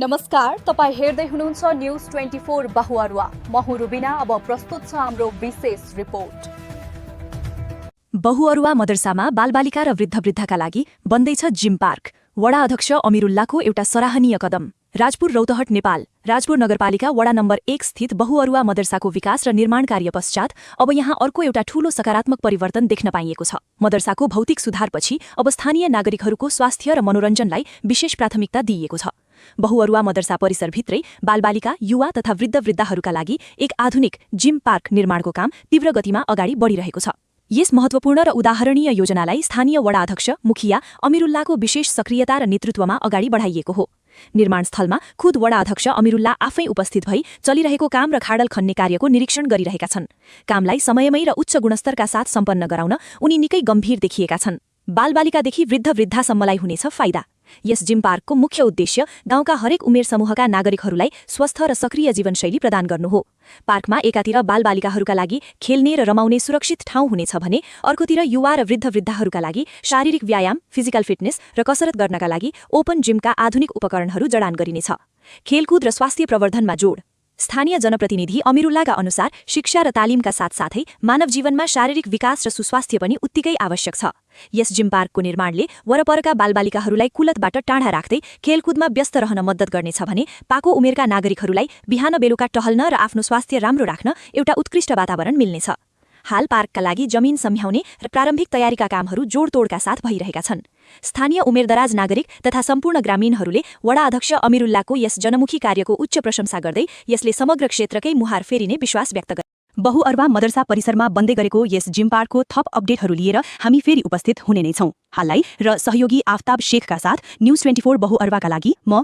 नमस्कार, तपाईं हेर्दै हुनुहुन्छ न्यूज 24 बहुअरुवा। म हुँ रुबिना। अब प्रस्तुत छ हाम्रो विशेष रिपोर्ट। बहुअरुवा मदरसामा बालबालिका र वृद्ध-वृद्धका लागि बन्दैछ जिम पार्क। वडा अध्यक्ष अमिरुल्लाको एउटा सराहनीय कदम। राजपुर रौतहट नेपाल। राजपुर नगरपालिका वडा नम्बर 1 स्थित बहुअरुवा मदरसाको विकास र निर्माण कार्य पश्चात अब यहाँ अर्को एउटा ठूलो सकारात्मक परिवर्तन देख्न पाइएको छ। मदरसाको भौतिक सुधारपछि अब स्थानीय नागरिकहरूको स्वास्थ्य र मनोरञ्जनलाई विशेष प्राथमिकता दिइएको छ। बहुअरुवा मदरसा परिसरभित्रै बालबालिका, युवा तथा वृद्ध-वृद्धाहरूका लागि एक आधुनिक जिम पार्क निर्माणको काम तीव्र गतिमा अगाडि बढिरहेको छ। यस महत्त्वपूर्ण र उदाहरणीय योजनालाई स्थानीय वडा अध्यक्ष मुखिया अमिरुल्लाको विशेष सक्रियता र नेतृत्वमा अगाडि बढाइएको हो। निर्माण स्थलमा खुद वडा अध्यक्ष अमिरुल्ला आफै उपस्थित भई चलिरहेको काम र खाडल खन्ने कार्यको निरीक्षण गरिरहेका छन्। कामलाई समयमै र उच्च गुणस्तरका साथ सम्पन्न गराउन उनी निकै गम्भीर देखिएका छन्। बालबालिकादेखि वृद्ध-वृद्धासम्मलाई हुनेछ फाइदा। यस जिम पार्कको मुख्य उद्देश्य गाउँका हरेक उमेर समूहका नागरिकहरूलाई स्वस्थ र सक्रिय जीवनशैली प्रदान गर्नु हो। पार्कमा एकातिर बालबालिकाहरूका लागि खेल्ने र रमाउने सुरक्षित ठाउँ हुनेछ भने अर्कोतिर युवा र वृद्ध-वृद्धाहरूका लागि शारीरिक व्यायाम, फिजिकल फिटनेस र कसरत गर्नका लागि ओपन जिमका आधुनिक उपकरणहरू जडान गरिनेछ। खेलकुद र स्वास्थ्य प्रवर्धनमा जोड। स्थानीय जनप्रतिनिधि अमिरुल्लाका अनुसार शिक्षा र तालिमका साथसाथै मानव जीवनमा शारीरिक विकास र सुस्वास्थ्य पनि उत्तिकै आवश्यक छ। यस जिम पार्कको निर्माणले वरपरका बालबालिकाहरूलाई कुलतबाट टाढा राख्दै खेलकुदमा व्यस्त रहन मद्दत गर्नेछ भने पाको उमेरका नागरिकहरूलाई बिहान बेलुका टहल्न र आफ्नो स्वास्थ्य राम्रो राख्न एउटा उत्कृष्ट वातावरण मिल्नेछ। हाल पार्कका लागि जमिन सम्झाउने र प्रारम्भिक तयारीका कामहरू जोडतोडका साथ भइरहेका छन्। स्थानीय उमेरदराज नागरिक तथा सम्पूर्ण ग्रामीणहरूले वडा अध्यक्ष अमिरुल्लाको यस जनमुखी कार्यको उच्च प्रशंसा गर्दै यसले समग्र क्षेत्रकै मुहार फेरिने विश्वास व्यक्त गरे। बहुअरुवा मदरसा परिसरमा बन्दै गरेको यस जिम पार्कको थप अपडेटहरू लिएर हामी फेरि उपस्थित हुने नै छौं। हाललाई र सहयोगी आफ्ताब शेखका साथ न्यूज 24 बहुअरुवाका लागि म